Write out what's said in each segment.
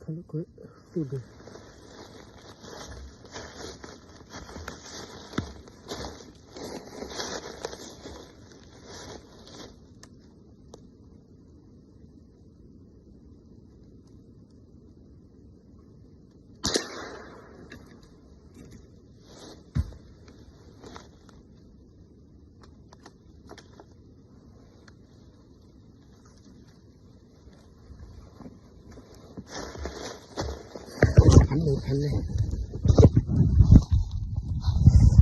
ဖးလၢကွဲးသူၣ်ဒဲး ဖးလဲၣ် ဖးလဲၣ်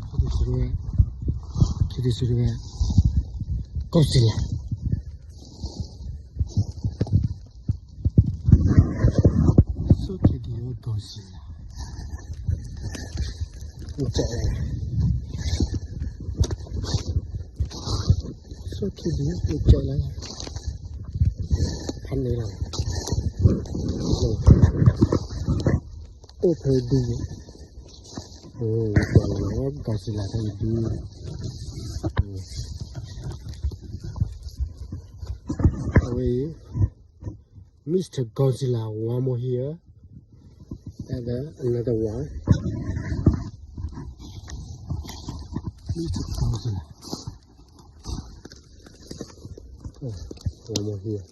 ခံဒုစူဝဲ ကီၢ်စံလၤ စီၣ်ခံဒု Godzilla စီၣ်ခံဒု ကၠဲးလၢ ဖးန့ၣ်လီၤ အိၣ်ဖဲဒု Godzilla တၢ်ဒု အဝဲ Mister Godzilla, one more here. And then another one. Mister Godzilla. Oh, one more here.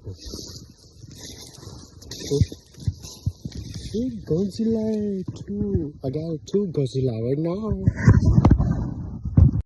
Oh. See, Godzilla two. I got two Godzilla right now.